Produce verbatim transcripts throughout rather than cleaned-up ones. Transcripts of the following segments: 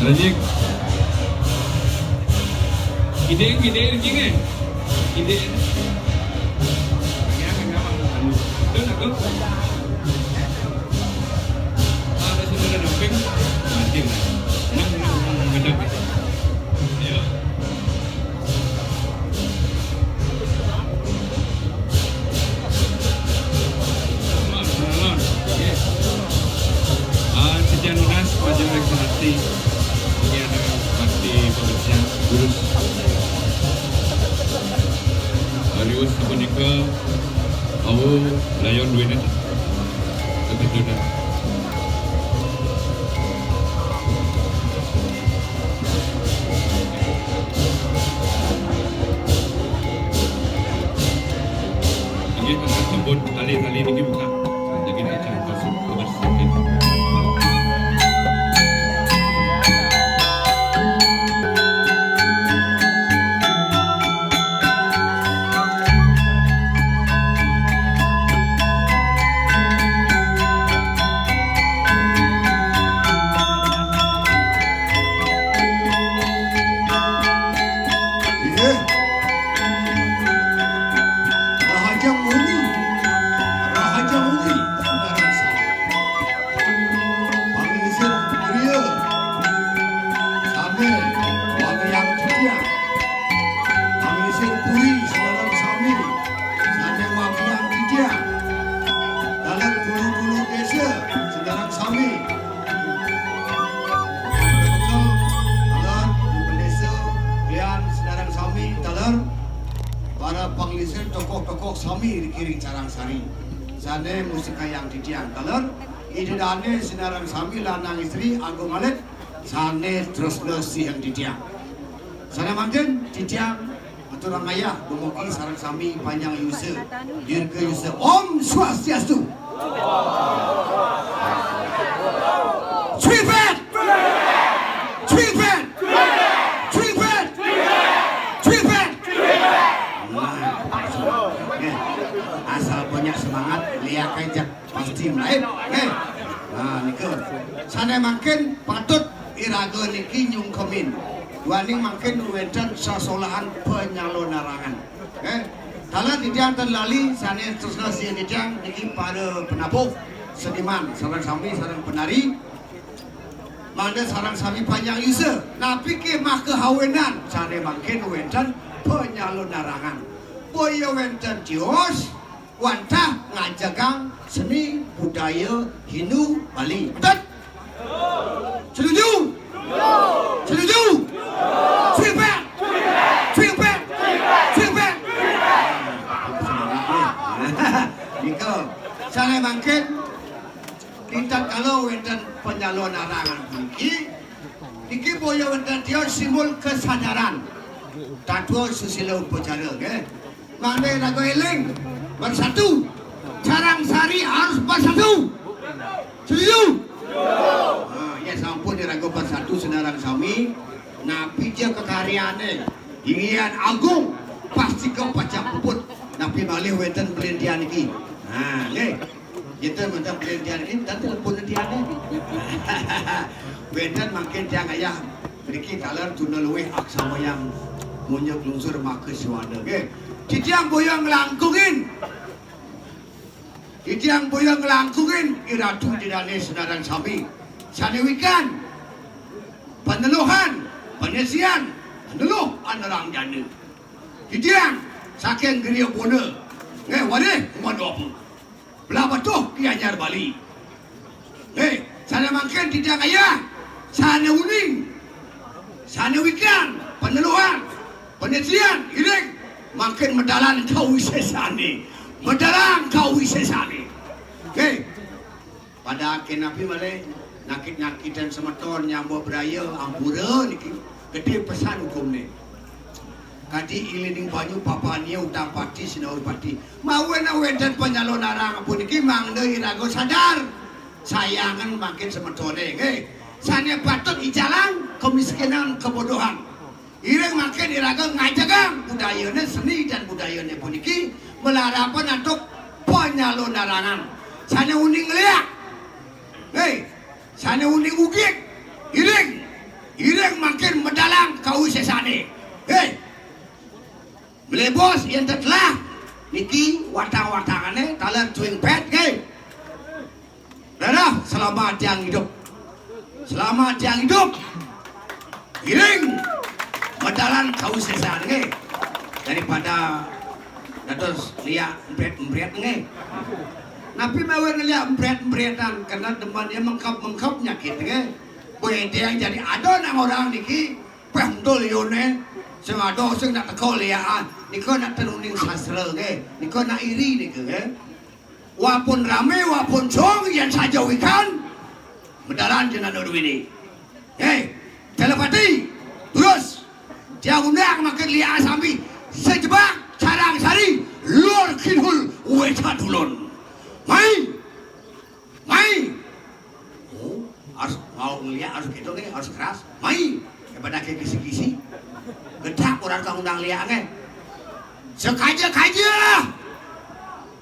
Anjing. Ide, ide, anjing, eh. Ide. Yang, yang, yang, anu. Itu nak tu. Ada sini ada doping. Anjing. Nang, nang, nang, nang, nang. Ya. Ah, sekian lunas, panjenengan hormati. Sekian bakti pembersihan gurus. Liwat sapunika, awu layon duwene ketujunan. Inggih, tengah sampun tali-tali niki buka. Jadi, acara kosong, kabar sakit. Inggih. Rahajeng wengi. Rahajeng wengi. Panglingsir griya. Sane wangiang titiang. Panglingsir puri sinareng sami. Sane wangiang titiang. Dalem guru-guru desa sinareng sami. Taler, Ibu Pendesa, Bian, sinareng sami, taler. Para panglingsir tokoh-tokoh sami ring Carangsari. Sane musikayang titiang, taler. Ida dane sinareng sami lanang istri agung alit sane tresna sihin titiang. Sane mangkin titiang aturang ayah dumugi sareng sami panjang yusa, dirga yusa. Om Swastiastu. Sweet Band! Sweet Band! Sweet Band! Sweet Band! Nah, asal banyak semangat, liak aja. Pasti mlaib. Nggih. Nah, nika. Sane mangkin patut iraga niki nyungkemin. Duaning mangkin wenten sesolahan penyalonarangan. Nggih. Taler titiang ten lali sane tresna sihin titiang niki para penabuh seniman, sareng sami, sareng penari. Mangda sareng sami panjang yusa. Napi ke maka awinan sane mangkin wenten penyalonarangan. Boya wenten tios, wantah ngajegang seni budaya Hindu Bali. Betul? Setuju? Setuju? Swing back! Swing back! Swing back! Nika, sane mangkin, kita kalau wenten penyalonarangan puniki, niki boya wenten tios simbol kesadaran. Tatwa susila upacara, nggih. Mangda iraga eling, bersatu. Carangsari harus bersatu. Setuju? Ah, ya sampun iraga bersatu sinareng sami. Napi ja kekaryane, inggihan agung, pastika pacang puput. Napi malih wenten blindian iki. Nah, nggih. Kita minta belian tiang ini dan telepon tiang ini. Wenten mangkin tiang ayah mriki taler tuna luwih aksamayang munyuk lungsur maka siwana. Nggih. Titiang boya nglangkungin. Titiang boya nglangkungin iratu ida dane sinareng sami. Sane wikan paneluhan, panesian, paneluh anerang jana. Titiang saking Griya Bona. Nggih, warih, umadu apa? Blahbatuh Gianyar Bali. Heh, sane mangkin titiang ayah, sane uning, sane wikan, paneluhan, panesian, iring, mangkin medalan kawisesane. Medalan kawisesane. Heh, padake napi malih, nyakit-nyakitin semeton nyama braya, ampura niki. Gede pesan hukumne. Kadi ilining banyu papania utang pati sinaur pati. Mawinan wenten panyalonarang puniki mangda iraga sadar. Sayangan mangkin semetone, nggih. Sane patut ijalang kemiskinan, kebodohan. Iring mangkin iraga ngajegang budayane, seni dan budayane puniki malarapan antuk panyalonarangan. Sane uning liak. Nggih. Sane uning ugig. Iring. Selamat tiang idup. Selamat tiang idup. Iring. Madalan kau sesan nggih. Daripada dados liak empret-empret nggih. Napi mawi liak empret-empretan kena demen ya mengkep-mengkep nyakit nggih. Bedeng jadi ada nang orang niki peh entul yone sing ada sing nak teka liakan. Nika nak tenuning sastra nggih. Nika nak iri nika nggih. Wapun rame, wapun jong, yen saja wikan, medalan jenana duwini. Hei, telepati, terus, tiang undang makin liak sami, sejebak, carang sari, lor kidul, wetan tulun. Mai, mai. Oh, harus mau ngeliat, harus gitu nih, harus keras. Mai, daripada kayak kisi-kisi. Gedak orang kang undang liak nggih. Sekaja-kaja.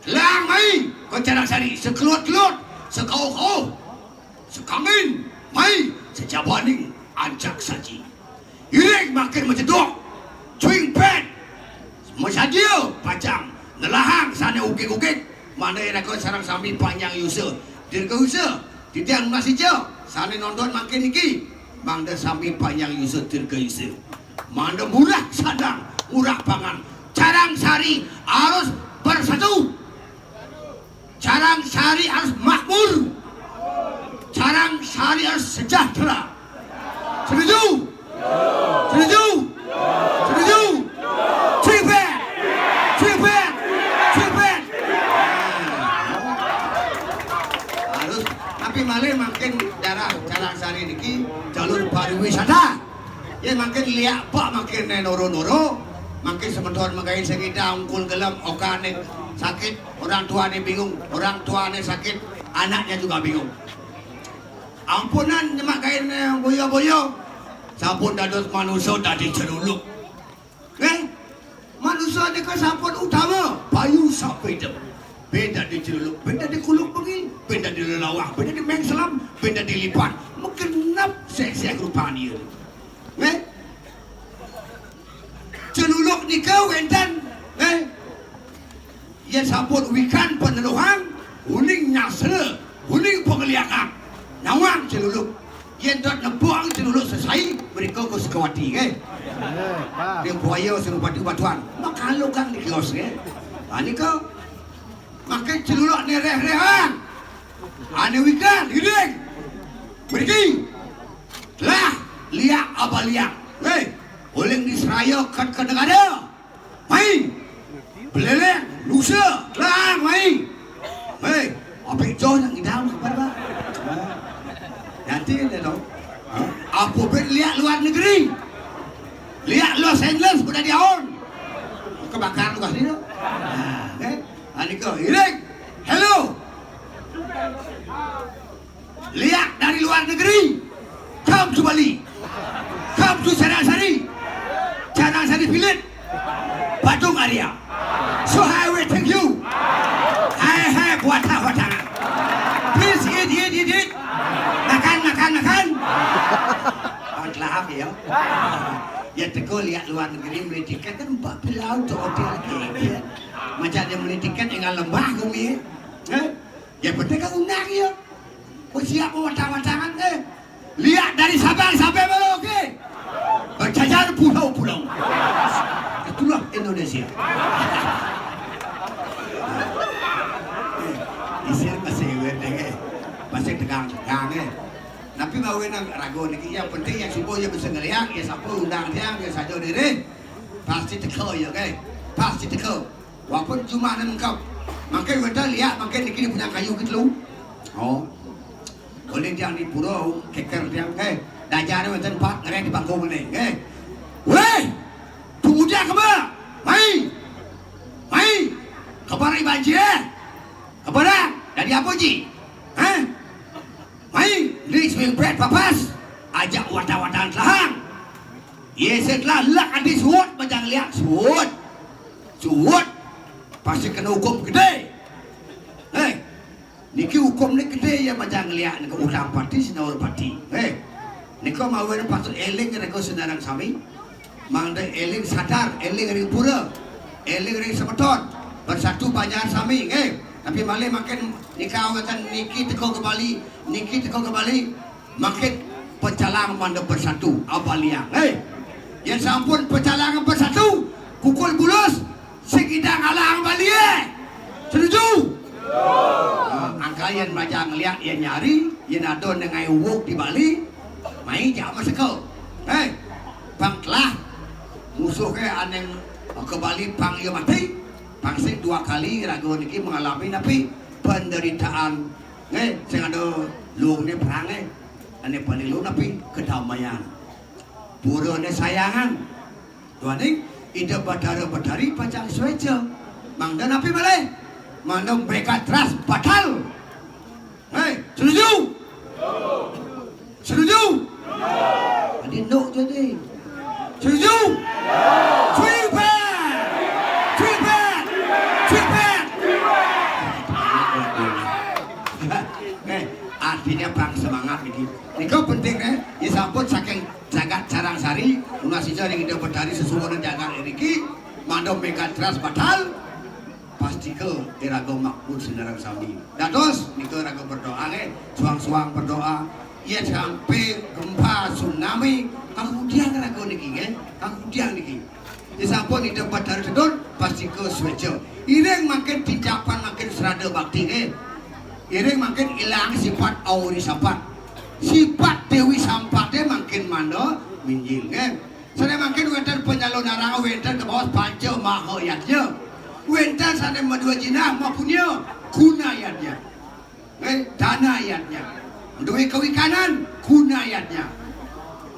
Lang mai, ko carang sari, sekelut-kelut, sekauh-kauh, sekangin, mai, sejabaning, ancak saji. Iring makin majedok, cuing pet, masadia, pacang, nelahang, sane ugik-ugik, mane raka sarang sami panjang yusa, dirga yusa, titiang masija, sane nonton makin niki, mangda sami panjang yusa, dirga yusa. Manda murah sandang, murah pangan. Carang sari harus bersatu. Carang sari harus makmur. Carang sari harus sejahtera. Setuju? Setuju? Setuju? Cipet! Cipet! Cipet! Harus, tapi malih makin daerah Carang Sari niki jalur pariwisata. Ya makin liak pak makin noro-noro, makin semeton magain sengida ungkul gelem okane sakit, orang tuane bingung, orang tuane sakit, anaknya juga bingung. Ampunan nyemak gain boyo-boyo, sampun dados manusa dadi celuluk. Nggih. Manusa nika sampun utama, payu sapeda. Ben dadi celuluk, ben dadi kuluk bengi, ben dadi lelawah, ben dadi mengselam, ben dadi lipan. Magenep sek-sek rupane. Nggih. Celuluk nika wenten, nggih. Yen sampun wikan peneluhan, uning nyasra, uning pengeliakan. Nawang celuluk. Yen dot nepuk celuluk sesai, mrika Gus Kawati, nggih. Nggih, Pak. Ning buaya sing batu-batuan. Makalo kang di kios, nggih. Ha nika. Makin celuluk nereh-rehan. Ane wikan, iring. Mriki. Lah, liak apa liak? Hei, uling di Seraya ket ke negara. Mai. Beleleng, lusa, telang, mai. Hei, apik joh nak ngidam kabar, Pak. Nanti dia tahu. Ha? Apa bet liak luar negeri? Liak Los Angeles udah diaon. Kebakar tugas dia. Nah, kan? Anika, iring. Hello. Liak dari luar negeri. Come to Bali. Come to Carang Sari. Carang Sari Village. Badung area. So I will thank you. Hai hai buat apa tangan. Please eat, eat, eat, eat. Makan, makan, makan. Makan kelahap ya. Ya teko liak luar negeri beli tiket kan empat belas tu hotel lagi. Macam dia beli tiket tinggal lembah kami. Eh? Ya penting kan undang ya. Ko siap watang-watangan, eh. Liak dari Sabang sampai Merauke. Berjajar pulau-pulau. Itulah Indonesia. Eh, isin masih weteng, eh. Masih tegang-tegang, eh. Tapi bawa nang ragu niki, yang penting yang subuh ya bisa ngeliat, ya siapa undang dia, ya saja diri. Pasti teko ya, eh. Pasti teko. Wapun jumah nang lengkap. Makin weteng liak, makin niki punya kayu gitu. Oh. Boleh tiang di pura, keker tiang, eh. Dajane wenten empat, ngereh di panggung ini, eh. Weh! Pemuda kema? Mai! Mai! Kabar banjir, eh? Kabar dah? Dari apa ji? Hah? Mai! Ni swing bread papas. Ajak wata-watan telahang. Ye setelah lak anti suut, macam liak suut. Suut. Pasti kena hukum gede. Eh. Niki hukum ni gede ya macam ngeliak nika utang pati sinaur pati. Eh. Nika mawon patut eling reka senarang sami. Mangda eling sadar, eling ring pura, eling ring semeton. Bersatu banjar sami, nggih. Tapi malih mangkin nika wénten niki teka ka Bali, niki teka ka Bali, mangkin pecalang mangda bersatu, abaliang. Hei, yén sampun pecalang bersatu, kukuh bulus, sing idang alang Bali, eh. Setuju? Nah, angka yén mlajah ngeliak, yén nyari, yén ada nengai uwuk di Bali, mai jak maseka. Hei, pang telah musuh ké ané ka Bali pang ia mati, pang sing dua kali raga niki mengalami napi penderitaan. Nggih, sing ada luungné perang, nggih. Ané paling luung napi kedamaian. Pura né sayangan. Duaning Ida Batara Batari pacang suéca. Mangda napi malih? Mangda mega teras batal. Hei, setuju? Setuju? Tadi nduk jadi. Setuju? Cuipet! Cuipet! Cuipet! Eh, artinya pang semangat niki. Nika penting, eh. Ya sampun saking jagat Carangsari, nunas ica ring Ida Betari sesuunan jagat niki, mangda mega teras batal, pastika iraga makmur sinareng sami. Dados nika raga berdoa nggih, suang-suang berdoa. Yén sampai gempa tsunami, kakudiang raga niki nggih, kakudiang niki. Disampun Ida Betari tedun, pastika suéca. Iring mangkin tincapan mangkin srada bakti nggih. Iring mangkin ilang sipat Auri Sampat. Sipat Déwi Sampaté mangkin mangda minjil nggih. Sané mangkin wénten panyalonarang, wénten kabaos panca maha yadnya. Wénten sané madua jinah mapunya guna yadnya. Nggih, dana yadnya. Duwé kawikanan guna yadnya.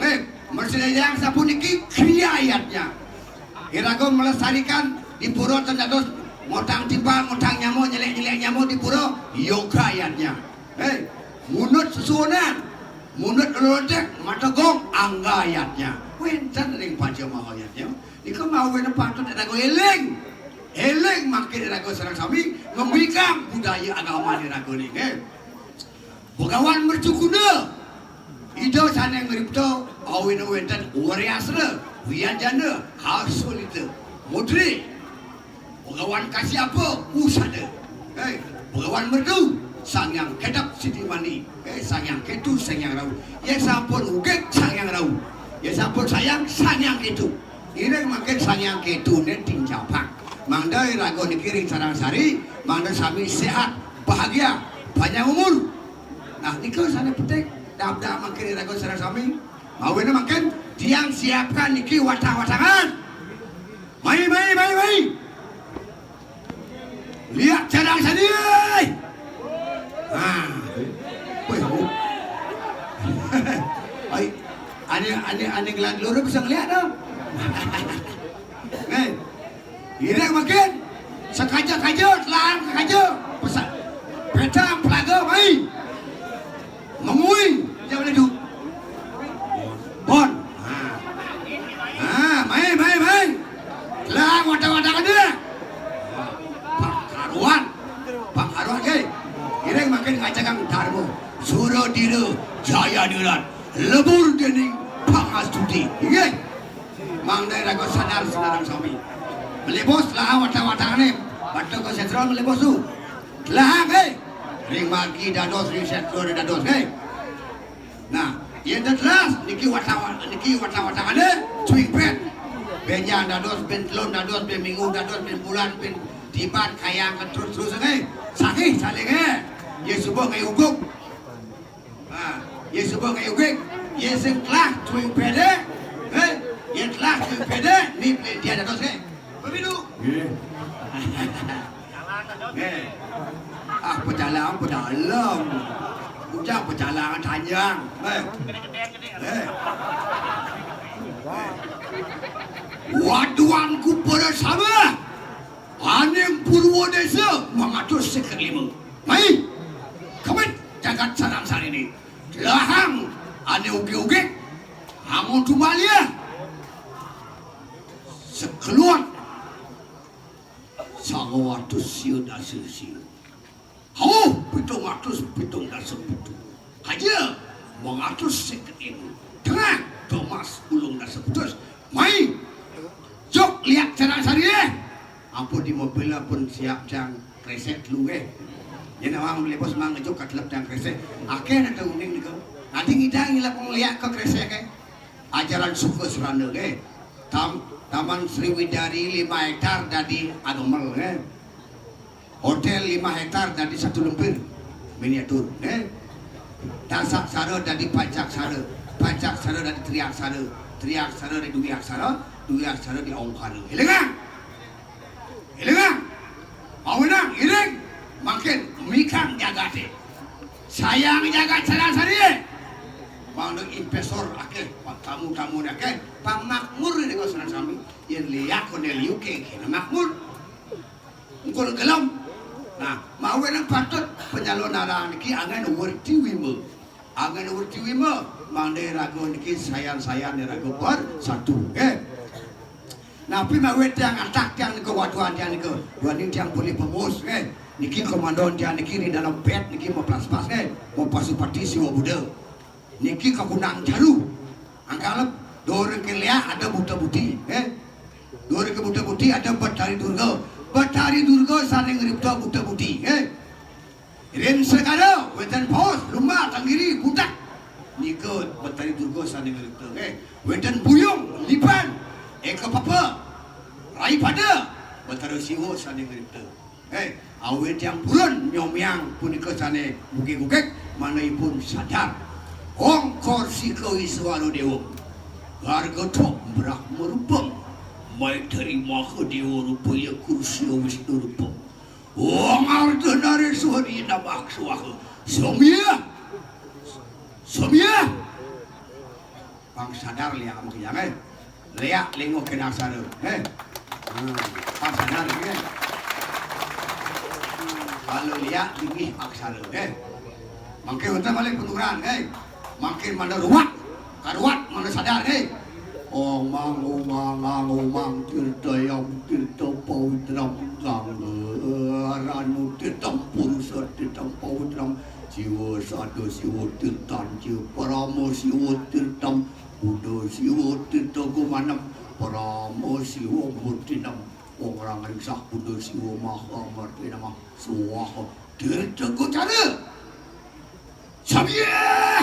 Nggih, mrsidayang sapuniki kriya yadnya. Iraga melestarikan di pura ten dados ngotang timpal, ngotang nyama, nyelek-nyelek nyama di pura, yoga yadnya. Hei, munut sesuunan, munut lolotek, mata gong, angga yadnya. Wénten ring panca maha yadnya. Nika mawinan patut iraga éling. Éling mangkin iraga sareng sami ngembikang budaya agama iraga niki. Begawan mercukuna. Ida sané ngripta awina wénten Wariasra, Wianjana, Hasulita, Mudri. Begawan Kasyapa, Usada. Eh, Begawan Merdu, Sang Hyang Kedap Siti Mani. Eh, Sang Hyang Ketu, Sang Hyang Rau. Ya sampun ugig Sang Hyang Rau. Ya sampun sayang Sang Hyang Ketu. Iring mangkin Sang Hyang Ketuné tincapang. Mangda iraga niki ring Carangsari, mangda sami séhat, bahagia, panjang umur. Nah, nika sané penting. Dap-dap mangkin iraga sareng sami. Mawinan mangkin tiang siapkan niki watang-watangan. Mai, mai, mai, mai. Liak Carangsari, éh. Nah. Wéh, oh. Ai, ané, ané, ané ngelah loro bisa ngeliat dong. Nih. Iring mangkin. Sekaja-kaja, telang kaja. Pesan. Petang pelaga mai. Mengui. Dia boleh duduk. Bon. Ha. Ha, mai, mai, mai. Lah, wadah-wadah ada. Pakaruan. Pakaruan, nggih. Iring mangkin ngajagang dharma. Sura dira, jaya nirat. Lebur dening pangastuti. Nggih. Mangda iraga sadar sinareng sami. Melebos lah wadah-wadahane. Bathara Setra melebos tu. Lah, nggih. Ring margi dados, ring setra dados, nggih. Nah, yén tetelas niki watawan, niki watawan-watawane swing pet. Benjang dados, ben telun dados, ben minggu dados, ben bulan, ben tiban, kayang terus-terus nggih. Sangih saling nggih. Yén suba nggih uguk. Nah, yén suba nggih uguk. Yén sing telah swing pet, eh. Yén telah swing pet, ni dia dados nggih. Pemilu. Nggih. Nggih. Ah, pecalang, pecalang. Ujang pecalang tanjang. Nggih. Nggih. Waduanku para sama. Aning Purwa Desa mangatus seket lima. Mai. Kemit jagat sarang sarine. Telahang ane ugi-ugi. Amun tumbal ya. Sekeluat. Sangawatus sia dasa sia. Hauh, pitung atus pitung dasa pitu. Kaja, mangatus seket ewu. Tengah, Thomas, ulung dasa putus. Mai. Jok liak cara sari, eh. Ampun di mobil pun siap, Cang. Kresek telu, nggih. Yen awang beli bos mang ngejuk ka telep tiang Kresek. Akeh nang uning niku. Nanti ngidang ngilap ngliak ke Kresek, nggih. Ajaran suka serana, nggih. Tam-, Taman Sriwidari lima hektar dadi agemel, nggih. Hotel lima hektar dadi satu lempir miniatur, nggih. Tasaksara dadi pancaksara, pancaksara dadi triaksara, triaksara dadi dwi aksara, dwi aksara dadi ongkara. Elingang? Elingang? Mawenang, iring. Mangkin mikang jagate. Sayang jagat Sarangsari. Mangda investor akeh, tamu-tamu akeh, pang makmur ning Sarangsari. Yen liak kone liu ke kene makmur. Engko gelem. Nah, mawenang patut penyalonara niki angen werti wima. Angen werti wima, mangda raga niki sayan-sayan raga bersatu, nggih. Napi mawe tiang atak tiang niku waduhan tiang niku. Duaning tiang polih pemus, nggih. Niki komandan tiang niki di dalam pet niki mau plaspas, nggih. Mau Pasupati Siwa Buddha. Niki kakunang jaru. Angkalep dore ke liak ada buta buti, nggih. Dore ke buta buti ada Betari Durga. Betari Durga sane ngripta buta buti, nggih. Ring segara, wenten paus, lumba, tanggiri, budak. Nika Betari Durga sane ngripta, eh. Wenten buyung, lipan, eka papa, rai pada, Betara Siwa sane ngripta. Eh, awit yang purun nyomiang punika sane mugik-mugik, mana ipun sadar. Ong korsika iswara dewa. Garga thok Brahma rupam. Maitri maha dewa rupa ya kursi Wisnu rupam. Om Ardhanareswari Namah Swaha. Somya. Somya. Pang sadar liak ama kejang, eh. Liak linguh kena aksara, eh. Hmm. Pang sadar, eh. Kalau liak tinggi aksara, eh. Mangke wonten malih penuturan, eh. Mangke mana ruwak, karuwak mana sadar, eh. Ong mang ong mang ang ong mang tirta yang tirta pawitram gangga ranu tirtam purusa tirtam pawitram jiwa sada siwa tirtanja parama siwa tirtam buddha siwa tirta gumanam parama siwa murtinam ong rang riksah buddha siwa maha marti namah swaha tirta gocara. Samya!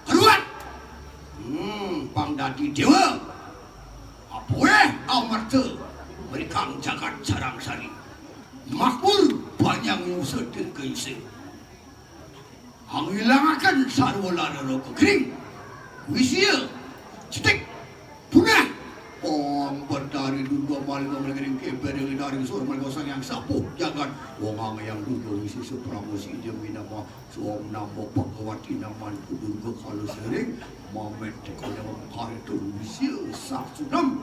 Karuat! Hmm, pang dadi dewa. Apoeh amarta mrikang jagat Sarangsari. Makmur panjang yusa dirgayusa. Angwilangaken sarwa lara roga kering. Wisia cetik punah. Om Betari Durga Malinga Malinga Ring Keber Ring Dari Sur Malinga Sang Yang Sapuh Jagat. Wong Ang Yang Durga Wisisa Pramosi Idya Minama Suam Namo Bhagawati Naman Durga Kala Sering Mamet Kala Karya Wisia Sarsunam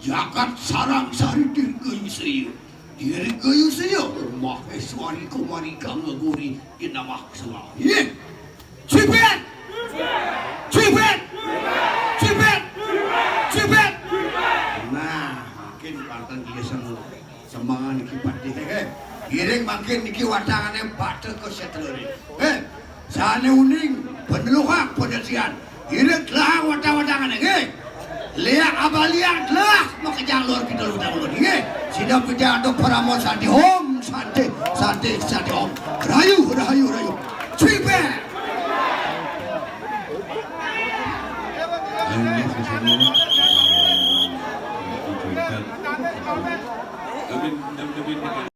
Jagat Sarangsari Dirgayusaya. Dirgayusaya Maheswari Kumari Gangga Gori Inamah Swaha. Ih. Cipet! Cipet! Cipet! Cipet! Nah, mangkin panten dia semu semangan niki patih, eh. Ngiring mangkin niki watangane bata ke seteluri. Eh, sane uning peneluhak penesian. Ngiring telah watang-watangane, nggih. Liak abalian telah makejang lor kita ludah ulun, nggih. Sida pejang do paramo santi om, santi, santi, santi om. Rayu, rayu, rayu. Cipet!